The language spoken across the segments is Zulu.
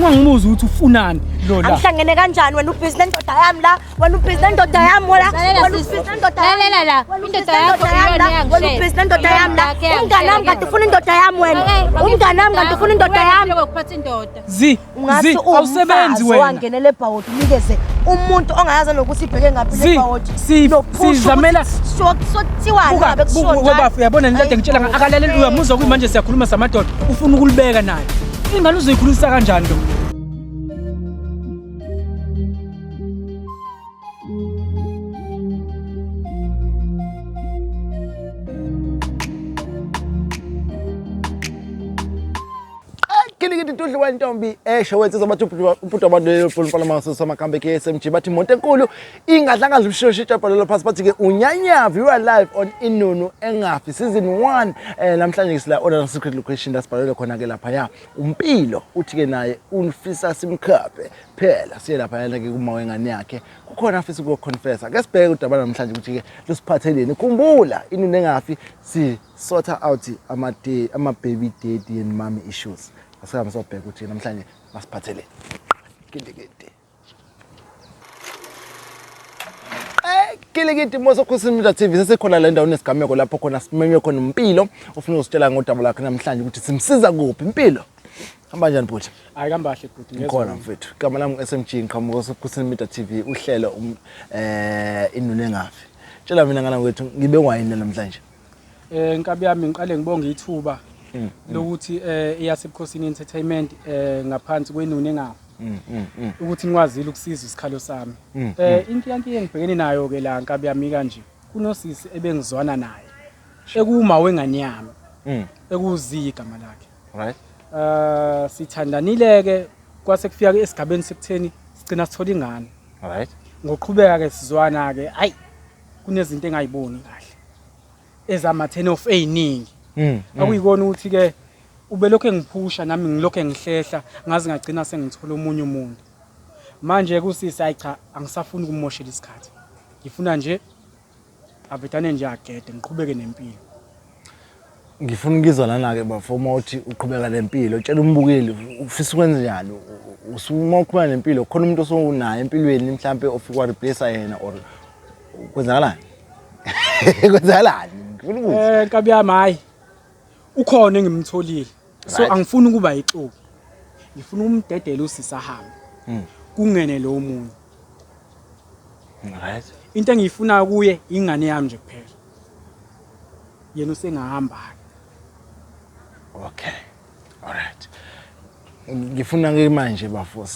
Ungangibuzi ukuthi ufunani lo la. Angihlangene kanjani wena ubhizi nendoda yami la? Wena ubhizi nendoda yami wena. Lalela Wena sisi. ubhizi nendoda yami. Lalela la. Wena ubhizi Indoda yakho nendoda yami iyona la. Wena eyangishela. ubhizi nendoda yami la. Indoda yakhe Umngani wami kanti ufuna indoda yami wena. Umngani wami kanti ufuna indoda yami. Lokuphatha indoda. Zi, Ungathi zi, awusebenzi wena. Wangenele ebhawodi unikeze umuntu ongayazi nokuthi ibheke ngaphi Zi, lebhawodi. si- sizamela- sothiwani Buka, ngabe kushiwo buka, njalo. bafu uyabona lento Ayi, ngitshela bo. akalaleli uyamuzwa kuyimanje siyakhuluma samadoda ufuna ukulibeka naye. Ingane uzoyikhulisa kanjani lo? Kilikiti tudlu wentombi esho wensizwa bathi ubhuti wabantu lelo masoso amakhambe KSMG bathi imoto enkulu ingadlanga zimshosha itshabhalelo phansi bathi ke unyanyavi you are live on Inunu Engafi season 1. Namhlanje sila on secret location lasibhalele khona ke lapha ya uMpilo uthi ke naye unifisa simkhaphe phela siye lapha yana ke kuma wengane yakhe kukhona afisa ukuconfessa. Ke sibheke udaba namhlanje ukuthi ke lusiphatheleni. Khumbula Inunu Engafi si sort out ama day ama baby daddy and mommy issues. Asihambe sobheka ukuthi namhlanje basiphathele kilikiti. Kilikiti Moso Khosini Media TV sesikhona la endaweni yesigameko lapho khona simenywe khona uMpilo ufuna ukusitshela ngodaba lakhe namhlanje ukuthi simsiza kuphi. Mpilo, hamba kanjani bhuti? Hayi kambahle bhuti, ngiyezwa. Ngikhona mfethu. Igama lami ngu-SMG ngiqhamuka Khosini Media TV uhlelo Inunu Engafi. Tshela mina ngana kwethu ngibe wayini namhlanje. Nkabi yami ngiqale ngibonge ithuba lokuthi iyasebukhosini Entertainment ngaphansi kweNunu Engafi ukuthi nikwazile ukusiza isikhalo sami. Inkinga engibhekene nayo ke la nkabi yami kanje kunosisi ebengizwana naye ekuma wengane yami ekuzi igama lakhe. Sithandanile ke kwase kufika esigabeni sekutheni sigcina sithola ingane. Ngoqhubeka ke sizwana ke ayi kunezinto engayiboni kahle ezama 10 of eziningi. Akuyikona ukuthi ke ubelokho engiphusha nami ngilokho engihlehla ngaze ngagcina sengithola omunye umuntu. Manje kusisi hayi cha angisafuni ukumoshela isikhathi. Ngifuna nje avedane nje agede ngiqhubeke nempilo. Ngifuna ukuzwa lana ke bafo uma uthi uqhubeka nempilo tshela umbukeli ufisa ukwenza njani. Usuma uqhubeka nempilo khona umuntu osunaye empilweni mhlambe ofika wa replace yena or kwenzakalani? Kwenzakalani? Ngifuna ukuzwa. Nkabi yami hayi ukhona engimtholile. So angifuni ukuba ixoki. Ngifuna ukumdedela usisi ahambe. Kungene lo munye. Into engiyifuna kuye ingane yami nje kuphela. Yena usengahamba ke. Okay. All right. Ngifuna ke manje bafo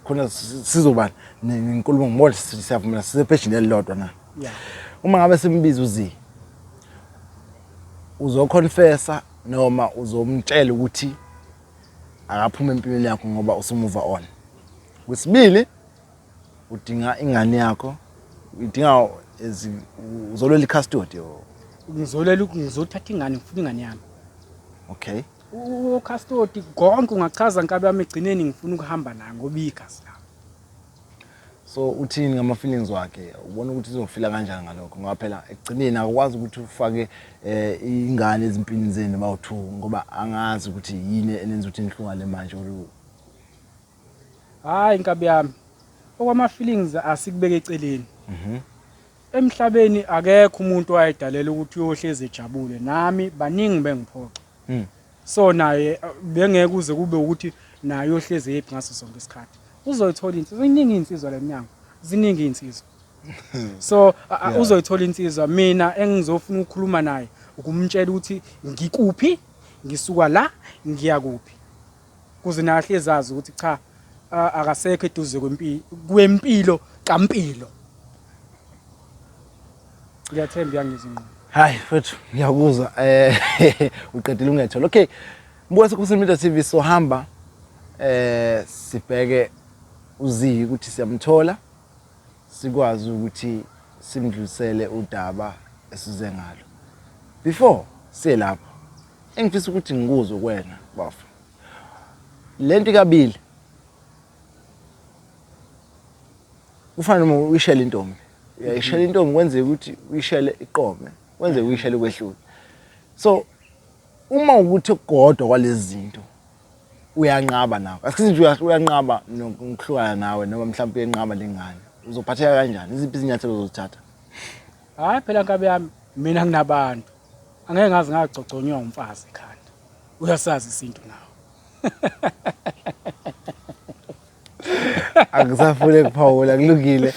khona sizoba nenkulumo ngibona siyavumela sisepejini elilodwa na. Uma ngabe simbiza uZi uzoconfessa noma uzomtshela ukuthi akaphume empilweni yakho ngoba usumuva on. Kwesibili udinga ingane yakho, udinga uzolwela i-custody or Ngizolela ngizothatha ingane, ngifuna ingane yami. Okay. U-custody konke ungachaza nkabi yami egcineni ngifuna ukuhamba naye ngoba igazi lami. So uthini ngama feelings wakhe? Ubona ukuthi uzofila kanjani ngalokho? Ngoba phela ekugcineni akwazi ukuthi ufake ingane ezimpini zenu bawu2 ngoba angazi ukuthi yini enenza ukuthi nihlukane manje or Hayi nkabi yami. Okwama feelings asikubeke eceleni. Emhlabeni akekho umuntu owayedalela ukuthi uyohlezi ejabule. Nami baningi bengiphoxa. So naye bengeke uze kube ukuthi naye uyohlezi happy ngaso sonke isikhathi. Uzoyithola insizwa, iningi insizwa leminyango. Ziningi insizwa. So uzoyithola insizwa. Mina engizofuna ukukhuluma naye ukumtshela ukuthi ngikuphi, ngisuka la, ngiya kuphi. Kuze nahle ezazi ukuthi cha akasekho eduze kwempilo kaMpilo. Ngiyathemba uyangizwa ingqondo. Hayi mfethu ngiyakuzwa. Uqedile ungethola. Okay. Mbuka Sekhosini Media TV sohamba sibheke uZi ukuthi siyamthola sikwazi ukuthi simdlulisele udaba esize ngalo. Before siye lapho engifisa ukuthi ngikuzwe kuwena bafo. Lento kabili kufana noma uyishele intombi. Uyayishela intombi kwenzeka ukuthi uyishele iqome, kwenzeka uyishele kwehlule. So uma ukuthi kodwa kwalezi zinto Uyanqaba nawe. Asithi nje uyanqaba nokuhlukana nawe noma mhlawumbe uyenqaba lengane. Uzophatheka kanjani? Iziphi izinyathelo ozozithatha? Hayi phela nkabi yami mina nginabantu. Angeke ngaze ngagcogconywa umfazi ekhanda. Uyasazi isintu nawe. Angisafune kuphawula kulungile.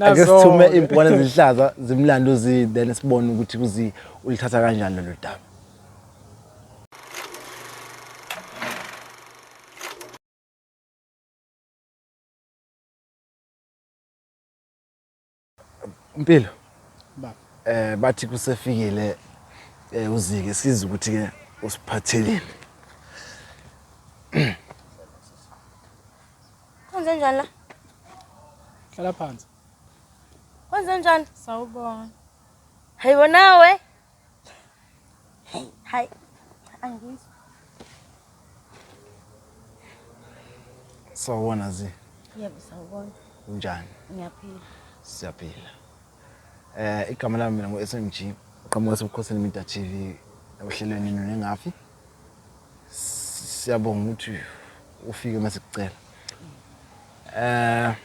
Ake sithume impukane ezihlaza zimlando zi then sibone ukuthi kuzi ulithatha kanjani lolu daba. Mpilo. Baba. Eh bathi kusefikile eh uzike siza ukuthi ke usiphatheleni. Kwenze njani la? Hlala phansi. Kwenze njani? Sawubona. Hayibo nawe. Hey, hayi. Angizwa. Sawubona zi. Yebo, sawubona. Unjani? Ngiyaphila. Siyaphila. Eh igama lami mina ngu SMG, uqhamuka sebukhosini Media TV ohlelweni Nengafi. Siyabonga ukuthi ufike mase kucela. Eh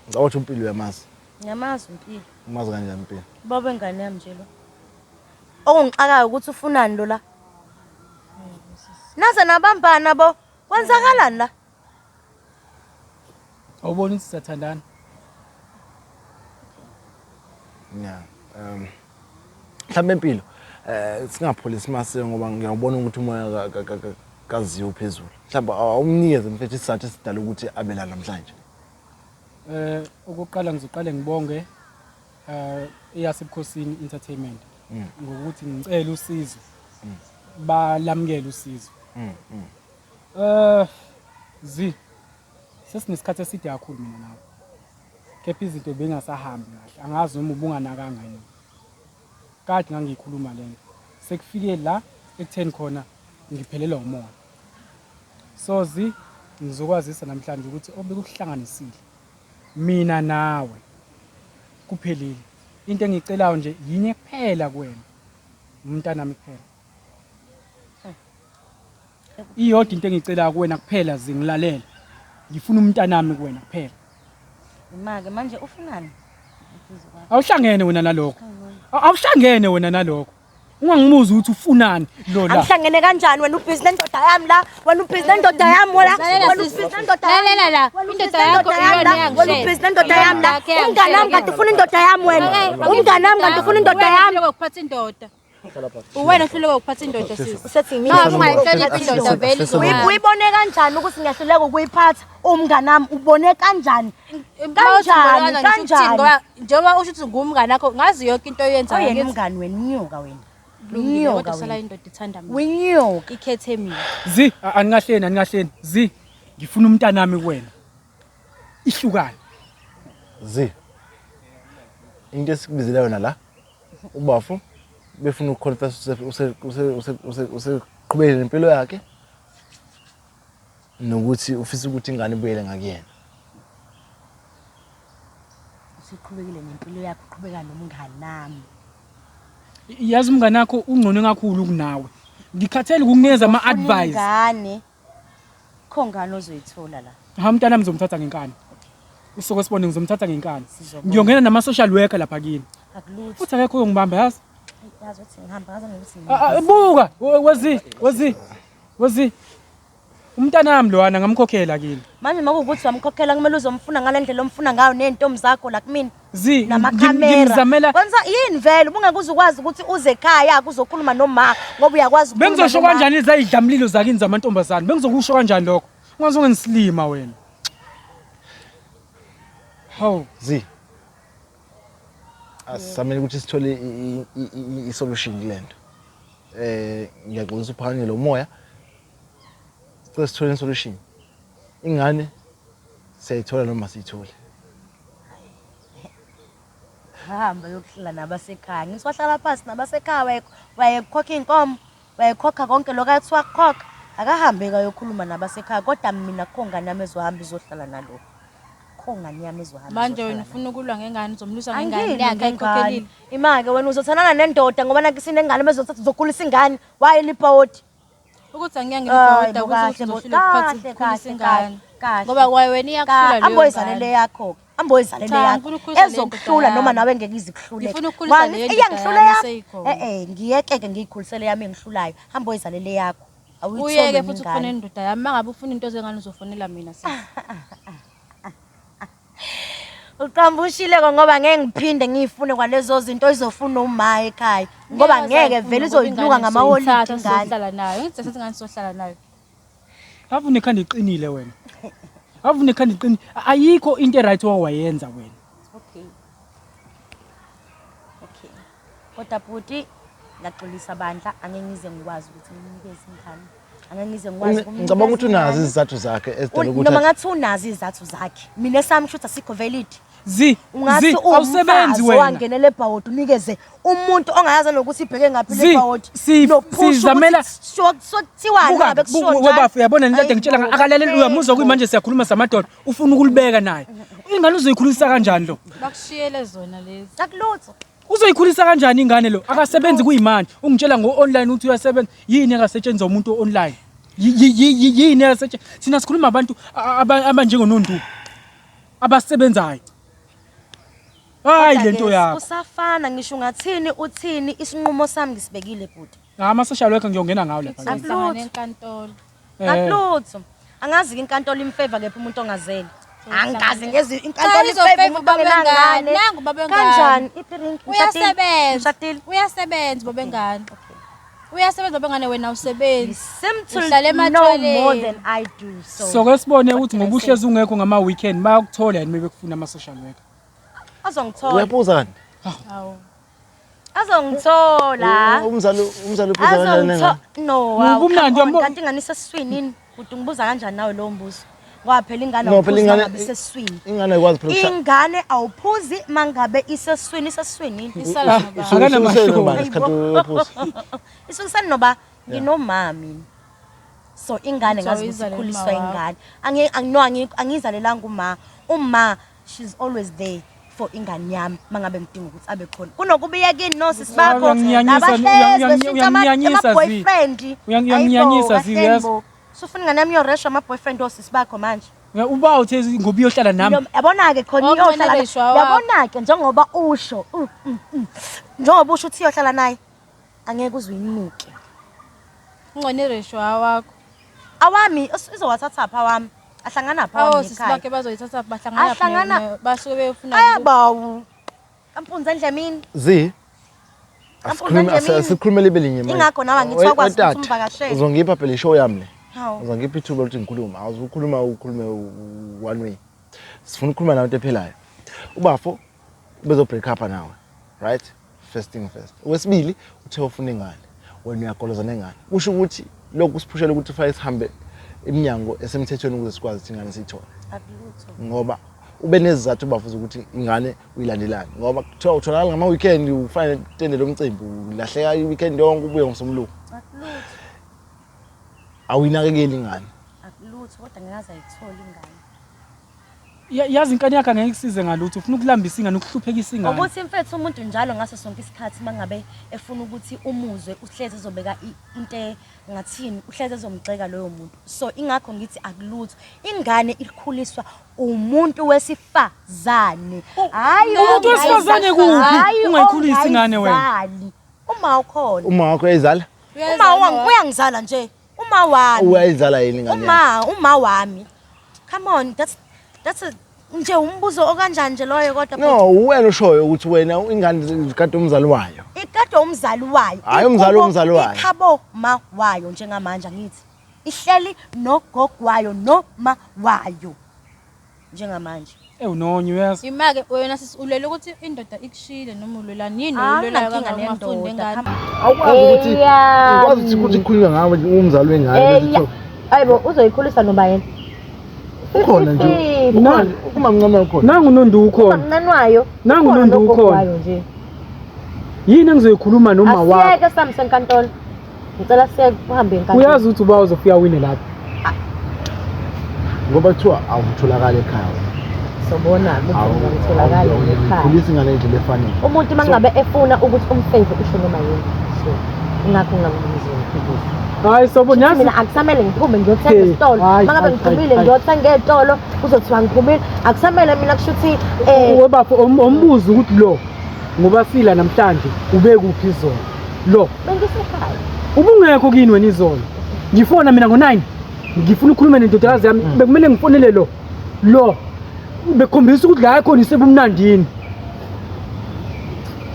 Ngicabanga ukuthi uMpilo uyamazi. Ngiyamazi uMpilo. Umazi kanjani uMpilo? Ubaba wengane yami nje lo. Okungixakayo ukuthi ufunani lo la. Naze nabambana bo. Kwenzakalani la? Awuboni ukuthi siyathandana? Yeah. Mhlawumbe impilo eh singapholisi mase ngoba ngiyawubona ukuthi umoya kaziyo phezulu. Mhlawumbe awumnikeze mfethu isizathu esidala ukuthi abe la namhlanje. Eh okokuqala ngizoqale ngibonge eh eyasebukhosini entertainment ngokuthi ngicela usizo. Balamukele usizo. Eh zi sesinesikhathi eside kakhulu mina nawe. Kepha izinto bengasahambi kahle. Angazi noma ubunganakanga yini. Kade ngangiyikhuluma lento. Sekufike la ekutheni khona ngiphelelwa umoya. So zi ngizokwazisa namhlanje ukuthi obekuhlanganisile mina nawe kuphelile. Into engiyicelayo nje yinye kuphela kuwena. Umntanami kuphela. Iyodwa into engiyicelayo kuwena kuphela zingilalela. Ngifuna umntanami kuwena kuphela. Imake manje ufunani? Awuhlangene wena nalokho. Awuhlangene wena nalokho. Ungangibuzi ukuthi ufunani lo la. Angihlangene kanjani wena ubhizi nendoda yami la? Wena ubhizi nendoda yami wena. Wena ubhizi nendoda yami. Lalela la, Wena indoda ubhizi yakho nendoda yami la. iyona Wena ubhizi nendoda yami la. Yakhe yangishela Umngani wami kanti ufuna indoda yami wena. Umngani wami kanti ufuna indoda yami. Uhluleka ukuphatha indoda. Uwena ohluleka ukuphatha indoda sisi. Usethi Ma mina ungayihloniphi indoda vele izohamba. Uyibone kanjani ukuthi ngiyahluleka ukuyiphatha umngani wami ubone kanjani? Kanjani? Kanjani? Ngoba njengoba usho ukuthi ngumngani wakho ngazi yonke into oyenzayo. Oyena umngani wena inyoka wena. Kulungile Inyoka kodwa sala wena. indoda ithanda mina. Winyoka. Ikhethe mina. Zi aningahleni aningahleni. Zi ngifuna umntanami kuwena. Ihlukane. Zi. Into esikubizele yona la ubafo befuna ukuconfess useqhubekile nempilo yakhe nokuthi ufisa ukuthi ingane ibuyele ngakuyena. Useqhubekile nempilo yakho uqhubeka nomngani nami. Yazi umngane wakho ungcono kakhulu kunawe. Ngikhathele ukukunikeza ama advice. Ingane. Kho ngane ozoyithola la. Ha mntanami ngizomthatha ngenkani. Usuku sibone ngizomthatha ngenkani. Sizobona. Ngiyongena nama social worker lapha kini. Akulutho. Futhi akekho uyongibamba yazi. Yazi ukuthi ngihamba ngaze ngokuthi Ah, ah, Buka wezi wezi wezi. Umntanami lowana ngamkhokhela kini. Manje makuwukuthi wamkhokhela kumele uzomfuna ngale ndlela omfuna ngayo ney'ntombi zakho la kumina. Zi namakhamera. ngimzamela Kwenza yini vele ubungeke uze ukwazi ukuthi uze ekhaya uzokhuluma noma ngoba uyakwazi ukukhuluma Bengizosho noma. kanjani izayidlamlilo zakini zamantombazane? Bengizokusho kanjani lokho? Ungazongisilima wena. Hawu, Zi. Asisamele ukuthi sithole i-solution kulento. Eh ngiyaxolisa uphakanyelwe umoya. Sicela sithole i-solution. Ingane siyayithola noma siyithole. Hamba yokuhlala nabasekhaya. Ngithi wahlala phansi nabasekhaya wayekhokha iy'nkomo, wayekhokha konke lokho ayethi wakukhokha. Akahambe-ke ayokhuluma nabasekhaya kodwa mina akukho ngane yami ezohamba izohlala nalo. Akho ngane yami ezohamba. Manje wena izohlala ufuna ukulwa ngengane, uzomlwisa naye. ngengane Angilwi yakhe ngengane. ayikhokhelile. Ima-ke wena uzothandana nendoda ngoba nakho sinengane bezothatha uzokhulisa ingane. Wayelibhawodi. Ukuthi angeke Hayi ngilibhoda bo, ukuthi kahle bo, uzohluleka ukuphatha kahle, ukukhulisa kahle, ingane. kahle. Ngoba kwaye wena iyakuhlula leyo Amboyizalele ngane. yakho-ke. Amboyizalele Cha, yakho. ngifuna ukukhulisa le ndoda Ezokuhlula noma yami. nawe ngeke ize ikuhluleke. Ngifuna ukukhulisa Ngoba le ngithi ndoda iyangihlula yami yami. eseyikhona. Eh eh, ngiyeke-ke ngiyikhulisele yami engihlulayo. Hamba oyizalele yakho. Awuyitholi Uyeke wena futhi ingane. ukufonela indoda yami. Uma ngabe ufuna into zengane uzofonela mina sisi. Uqamba ushileko ngoba ngeke ngiphinde ngiyifune kwalezo zinto izofuna uma ekhaya. Ngoba ngeke vele izoyinuka ngamaholidi ingane. Sizohlala nayo. Ngithi sethi ingane sizohlala nayo. Ave unekhanda iqinile wena. Ave unekhanda iqinile. Ayikho into e-right owayenza wena. Okay. Okay. Kodwa bhuti ngiyaxolisa bandla angeke ngize ngikwazi ukuthi ngimnikeze ingane. Angeke ngize ngikwazi ukumnikeza Ngicabanga ukuthi unazo ingane. izizathu zakhe ezidala ukuthi Noma ngathi unazo izizathu zakhe. Mina esami shuthi asikho valid. Zi, Ungathi zi, awusebenzi umfazi wena. owangenela ebhawodi unikeze umuntu ongayazi nokuthi ibheke ngaphi Zi, le bhawodi. sizamela- sokuthiwani Buka, ngabe kushiwo buka, njalo. webafu uyabona lento Hayi ngitshela bo, akalaleli uyamuzwa kuyimanje siyakhuluma samadoda ufuna ukulibeka naye. Ingane uzoyikhulisa kanjani lo? Bakushiyele zona lezi. Akulutho. Uzoyikhulisa kanjani ingane lo? Akasebenzi kuyimanje. Ungitshela ngo-online ukuthi uyasebenza. Yini engasetshenzwa umuntu online? Yini engasetshenzwa? Thina sikhuluma abantu abanjengonondu abasebenzayo. Hayi Kodwa-ke, lento yakho. Kusafana ngisho ungathini uthini isinqumo sami ngisibekile bhuti. Ama social worker ngiyongena ngawo lapha. Akulutho. Sihlangane enkantolo. Eh. Akulutho. Angazi ke inkantolo imfavor kephi umuntu ongazeli. Angikaze ngezi Cha, inkantolo izofavor imfavor umuntu ubaba ongenangane. wengane. Nangu ubaba wengane. Kanjani? Iphi ring? Uyasebenza. Ngishadile. Uyasebenza baba wengane. Uyasebenza baba wengane wena awusebenzi. Seem to Uhlala know more ematshwaleni. than I do. So, So ke sibone ukuthi What can I ngoba say? uhlezi ungekho ngama weekend bayakuthola yini mebekufuna ama social worker. azongithola. uyaphuza kanti Hawu. Azongithola. Umzali uphuza kanjani nengane? Azongithola. No, Ngoba wow. umnandi come on, Kanti ingane isesiswini yini? Kuthi ngibuza kanjani nawe lowo mbuzo? Ngoba phela ingane No, phela awuphuzi ingane mangabe isesiswini. ingane ayikwazi phela ukushaya. Ingane awuphuzi mangabe isesiswini, isesiswini yini? Isala nobaba. Akanamahloni. Usuke isikhathi uyaphuza. Isuke senoba nginomama mina. So ingane Kuthiwa ngazi ukuthi uyizalele ikhuliswa uma wakho. ingane. Angi angino angizalelanga uma. Uma she's always there for ingane yami mangabe ngidinga ukuthi abe khona. Kunokuba iye kini nosisi bakho Uyanginyanyisa, nabahlezi beshintsha uyanginyanyisa, ama boyfriend. Uyanginyanyisa, Zi, uyazi. Sufuna ingane yami yoreshwa ama boyfriend osisi bakho manje. Uba uthe ngoba iyohlala nami. Yabona ke khona Oh, iyohlala. khona reshwa wakho. Yabona ke njengoba usho. Njengoba usho uthi iyohlala naye. Angeke uze uyinuke. Ngcono ireshwa wakho. Awami izowathatha phi awami? Ahlangana phi Awu awami sisi ekhaya? bakhe bazoyithatha bahlangana basuke beyofuna Ayabawu. Kampunza endlemini. Zi. Kampunza endlemini. Asikhulume libe linye manje. Ingakho nawe angithi wakwazi ukuthi Tata, umvakashele. Uzongipha phela ishow yami le. Hawu. Uzongipha ithuba lokuthi ngikhulume. Awuzukhuluma ukhulume one way. Sifuna ukukhuluma nawe into ephilayo. Ubafo bezo break up nawe. Right? First thing first. Okwesibili uthe ufuna ingane. Wena uyagoloza nengane. Kusho ukuthi lokhu kusiphushela ukuthi kufanele sihambe iminyango esemthethweni ukuze sikwazi ukuthi ingane siyithole. Akulutho. Ngoba ube nezizathu bafuza ukuthi ingane uyilandelani ngoba kuthiwa utholakala ngama weekend ufanele utende lo mcimbi ulahleka i-weekend yonke ubuye ngomsombuluko. Akulutho. Awuyinakekeli ingane. Akulutho kodwa ngeke ayithole ingane. Yazi inkani yakhe angeke ikusize ngalutho, ufuna ukulambisa ingane, ukuhluphekisa ingane. Ukuthi mfethu umuntu njalo ngaso sonke isikhathi mangabe efuna ukuthi umuzwe uhlezi ezobeka into ngathini, uhlezi ezomgxeka loyo muntu. So ingakho ngithi akulutho. Ingane ikhuliswa umuntu wesifazane. Hayi Umuntu wesifazane kuphi? Ungayikhulisi ingane wena. ongayizali. Uma ukhona. Uma wakho uyayizala? Uma wami uyangizala nje. Uma wami. Uyayizala yini ingane yakho? Uma wami. Come on, that's a nje umbuzo okanjani nje loyo kodwa. No, uwena ushoyo ukuthi wena ingane ikade umzali wayo. Ikade umzali wayo. Hayi, umzali womzali wayo. Ikhabo ma wayo njengamanje angithi. Ihleli nogogo wayo noma wayo. Njengamanje. Unonye uyazi. Imake wena sisi ulwela ukuthi indoda ikushile noma ulwelani yini ulwela Anginankinga kangaka ungafundi nendoda. engane? Awukwazi ukuthi ukwazi ukuthi kukhulunywa ngawe umzali wengane bese kuthiwa Hayibo uzoyikhulisa noma yena. Ukhona nje. Ukhona uma mncane ukhona. Nangu nondu ukhona. Umncane wayo. Nangu Ukhona nondu nogogo ukhona. wayo nje. Yini engizoyikhuluma noma wakho? Asiyeke sami senkantolo. Ngicela siyeke uhambe enkantolo. Uyazi ukuthi uba uzofika wine lapha. Ngoba kuthiwa awutholakala ekhaya. Sobona ukuthi mina ngitholakala ekhaya. Khulisa ingane ngendlela efanele. Umuntu uma ngabe efuna ukuthi umfave usho noma yini. So ingakho ngingambizi ngiphikisa. Hayi sobona yazi Mina akusamele ngiphume ngiyothenga Hey, esitolo. hayi, Uma ngabe hayi, ngiphumile hayi, ngiyothenga ey'tolo kuzothiwa ngiphumile. Akusamele mina kusho ukuthi webafo ombuza ukuthi lo ngoba sila namhlanje ube kuphi izolo. Lo bengisekhaya. ubungekho kini wena izolo. Ngifona mina ngo-9 ngifuna ukukhuluma nendodakazi yami bekumele ngifonele lo. Lo bekhombisa ukuthi la khona isebumnandini.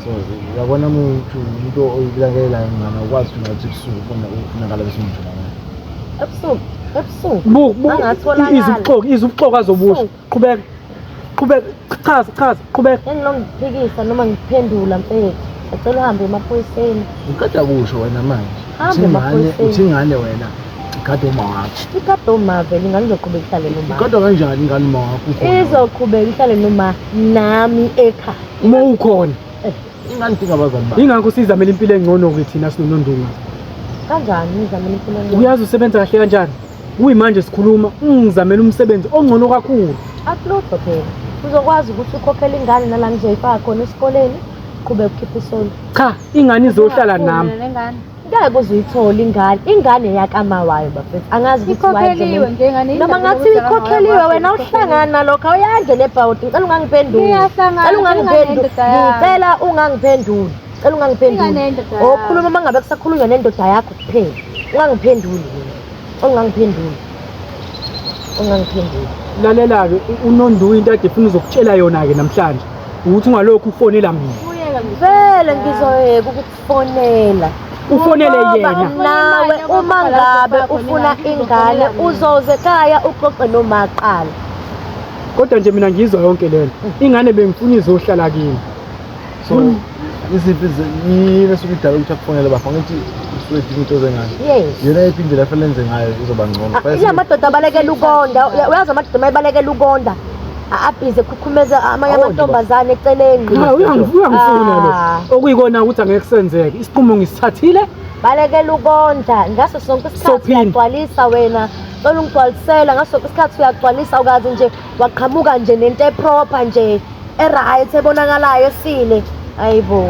So uyabona umuntu umuntu oyilandelelayo ingane ukwazi ukuthi ngathi ebusuku ufuna ufunakala bese umjula ngayo. Ebusuku, ebusuku. Bu bu Angatholakala. izubuxoki izubuxoki azobusho. Qhubeka. Qhubeka chaza chaza qhubeka. Engilongiphikisa noma ngiphendula mfethu. Ngicela uhambe emaphoyiseni. Uqeda kusho wena manje. Hambe Uthi ingane emaphoyiseni. uthi ingane wena igade uma wakho. Ikade uma vele ingane izoqhubeka ihlale noma. Igadwa kanjani ingane uma wakho ukhona? Izoqhubeka ihlale noma nami ekhaya. Uma ukhona. Ingane idinga abazali bayo. Ingakho sizamela impilo engcono ke thina sinonondunga. Kanjani ngizamela impilo engcono? Uyazi usebenza kahle kanjani? Kuyimanje sikhuluma ungizamela umsebenzi ongcono kakhulu. Akulutho phela. Uzokwazi ukuthi ukhokhele ingane nala ngizoyifaka khona esikoleni, qhubeka ukhiphe isonto. Cha, ingane izohlala nami. Lengane. Ngeke uze uyithole ingane. Ingane yakama wayo bafethu. Angazi ukuthi why Ikhokheliwe nje ingane. Noma ngathi ikhokheliwe wena uhlangana nalokho awuyangena ebhawudi. Ngicela ungangiphenduli. Iyahlangana, Ngicela ungangiphenduli. ingane yendoda yami. Ngicela ungangiphenduli. Ngicela ungangiphenduli. Ingane yendoda yami. Okhuluma uma ngabe kusakhulunywa nendoda yakho kuphela. Ungangiphenduli mina. Ungangiphenduli. Ungangiphenduli. Lalela-ke uNondu into ade efuna uzokutshela yona-ke namhlanje ukuthi ungalokhu ufonela mina. Vele ngizoyeka ukukufonela. Ufonele Ngoba yena. Nawe uma ngabe ufuna ingane uzoze ekhaya uxoxe nomaqala. Kodwa nje mina ngiyizwa yonke lento. Ingane bengifuna izohlala kimi. So iziphi yini esuke idala ukuthi akufonele bafo ngithi usuke edinga into zengane. Yes. Yona yiphi indlela afanele enze ngayo izoba ngcono. Ah, Ila madoda abalekela ukonda. Uyazi amadoda mayibalekela ukonda. Abhize khukhumeza amanye Awondle amantombazane eceleni. Ha, uyangifuna lo. Ah. Okuyikona ukuthi angeke kusenzeke. Isinqumo ngisithathile. Balekela ukondla ngaso sonke isikhathi Sophini. uyagcwalisa wena. Cela ungigcwalisela ngaso sonke isikhathi uyagcwalisa ukazi nje waqhamuka nje nento eproper nje e-right ebonakalayo esile. Ayibo.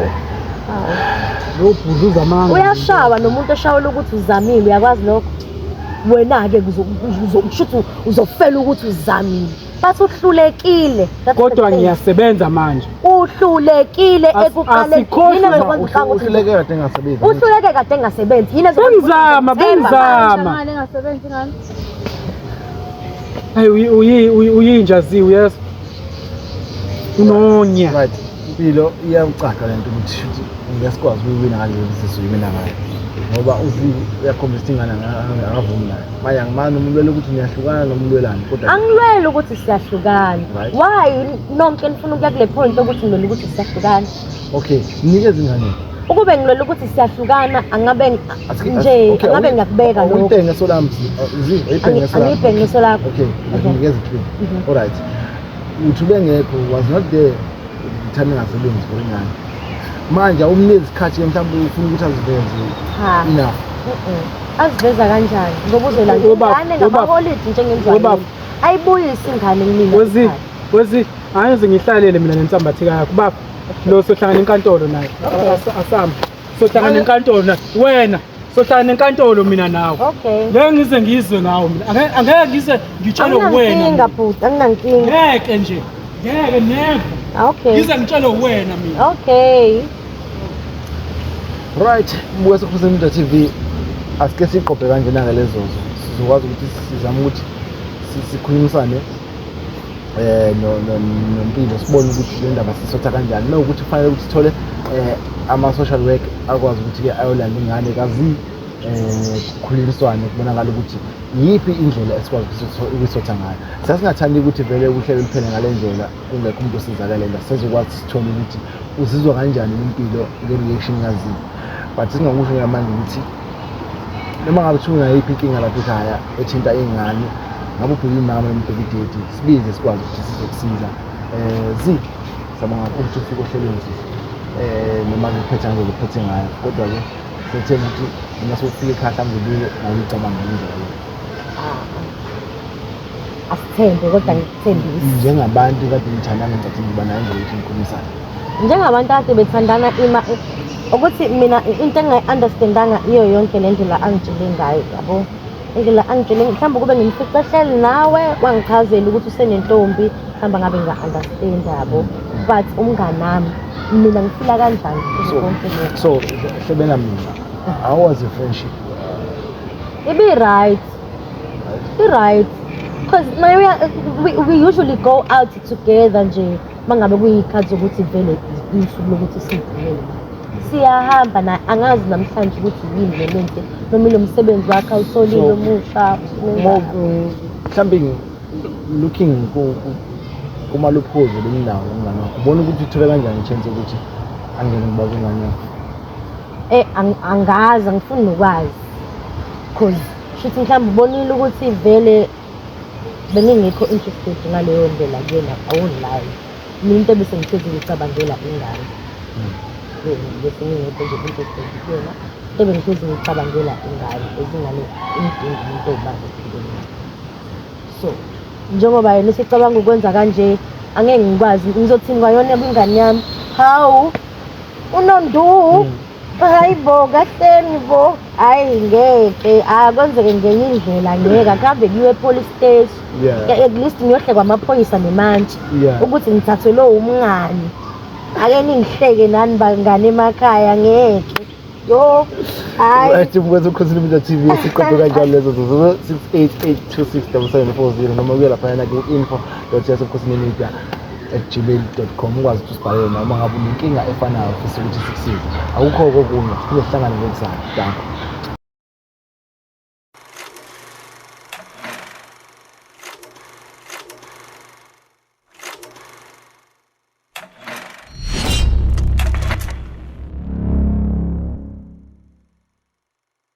Hawu. Lo bhuzuza amanga. Uyashawa nomuntu oshawela ukuthi uzamile uyakwazi lokho. Wena-ke kusho ukuthi uzofela ukuthi uzamile. Bathi uhlulekile. That's the Kodwa thing. ngiyasebenza manje. Uhlulekile ekuqaleni. Asikhohlwe Yini ezokwenza uqange ukuthi- Uhluleke kade engasebenzi. Uhluleke kade engasebenzi. Yini ezokwenza ukuthi Bengizama, uzethemba manje? bengizama. Ingane engasebenzi ingane. Hayi uyinja zi uyezwa. Unonya. Right. Impilo iyacaca lento ukuthi shuthi ngeke sikwazi ukuyiwina ngale bizinesi uyiwina ngayo. Ngoba uzi uyakhombisa ukuthi ingane akavumi nayo. Manje angimani umlwela ukuthi niyahlukana noma ulwelani kodwa Angilweli ukuthi siyahlukana. Right. Why nonke nifuna ukuya kule point yokuthi ngilwela ukuthi siyahlukana? okay, nikeza ingane. Ukube ngilwela ukuthi siyahlukana angabe nje angabe ngiyakubeka lokho. Uyibheke ngeso lami zi uyibheke ngeso lami. Angiyibheke ngeso lakho. Okay, Okay. nginikeza ithuba. All right. Uthi ubengekho was not there the time engasebenzi for ingane. Manje awumnikezi isikhathi mhlawumbe ufuna ukuthi aziveze Cha. enough. Aziveza kanjani? Ngoba uzolanda Webaba, ingane webaba. ngamaholidi njengenjwayelo. Webaba. Ayibuyise ingane kumina. Wezi, ekhaya. wezi, angize ngihlalele mina nensambathika yakho. Baba, lo sohlangana enkantolo naye. Asambe. Sohlangana enkantolo naye. Wena, sohlangana enkantolo mina nawe. Okay. Ngeke ngize ngizwe ngawe mina. Angeke ngize ngitshelwe wena. Anginankinga bhuti, anginankinga. Ngeke nje. Ngeke never. Okay. Ngize ngitshelwe wena mina. Okay. Right, mbuka sokuphuzela Media TV. Asike siqophe kanjena ngalezozo. Sizokwazi ukuthi sizame ukuthi sikhulumisane noMpilo sibone ukuthi le ndaba sisotha kanjani. Uma ukuthi kufanele ukuthi sithole ama social work akwazi ukuthi ke ayolanda ingane kazi kukhulumiswane kubonakala ukuthi yiphi indlela esikwazi ukuyisotha ngayo. Sasingathandi ukuthi vele uhlelo luphele ngale ndlela kungekho umuntu osizakele la sizokwazi sithole ukuthi uzizwa kanjani impilo nge-reaction kazi. But singakusho ngamanje ukuthi noma ngabe kuthiwa unayiphi inkinga lapha ekhaya ethinta ingane, ngabe ubheka imama noma ubheka idedi, sibize sikwazi ukuthi sizokusiza. Zi sabonga kakhulu ukuthi ufike ohlelweni sisi. Noma ngiphethe ngendlela ophethe ngayo, kodwa-ke sethemba ukuthi noma sewufika ekhaya mhlawumbe ubuye ngawucabanga ngendlela le. Asithembe kodwa ngikuthembise. Njengabantu kade nithandana ngicathi ngiba nayo indlela yokuthi nikhulumisane. Njengabantu kade bethandana ima ukuthi mina into engingayi-understandanga iyo yonke le ndlela angitshele ngayo yabo. Indlela angitshele mhlawumbe kube ngimfice ehleli nawe wangichazela ukuthi usenentombi mhlawumbe ngabe ngiya-understand yabo. But umnganami mina ngifila kanjani So, konke lokho. so hlebela mina. How was your friendship? Ibi-right. I-right. Because we usually go out together nje mangabe kuyikhathi zokuthi vele usuku lokuthi siphumele. Siyahamba na angazi namhlanje ukuthi yini le lento noma ilo msebenzi wakhe awutholile So, omusha. More mhlawumbe looking kuma-loopholes ebenginawo umngane wakho ubona ukuthi uthole kanjani i-chance yokuthi angene kubaba ingane yakho. Angazi angifuni nokwazi. Cause shuthi mhlawumbe ubonile ukuthi vele bengingekho interested ngaleyo ndlela kuyena, I won't lie. Mina into ebese ngihlezi ngicabangela ingane. Bese ngingekho nje interested kuyena. Into ebengihlezi ngicabangela ingane, izingane imdinga umuntu owubaba empilweni yakhe. So njengoba yena esecabanga ukwenza kanje angeke ngikwazi ngizothini kwayona kwingane yami. Hawu unondu hayi bo kahleni bo hayi ngeke akwenzeke ngenye indlela ngeke akuhambe kuyiwe e-police station. At least ngiyohlekwa amaphoyisa nemantshi ukuthi ngithathwe lo umngani. Ake ningihleke nani bangane emakhaya ngeke. Yo hayi. Right, mkwenza uKhosini Media TV siqoqe kanjalo lezo 0688267740 noma kuya laphayana ku-info.yasebukhosini.media@gmail.com ukwazi ukuthi usibhalele noma ngabe unenkinga efanayo ufisa ukuthi sikusize. Akukho kokunye, siphinde sihlangane ngokuzayo. Danko.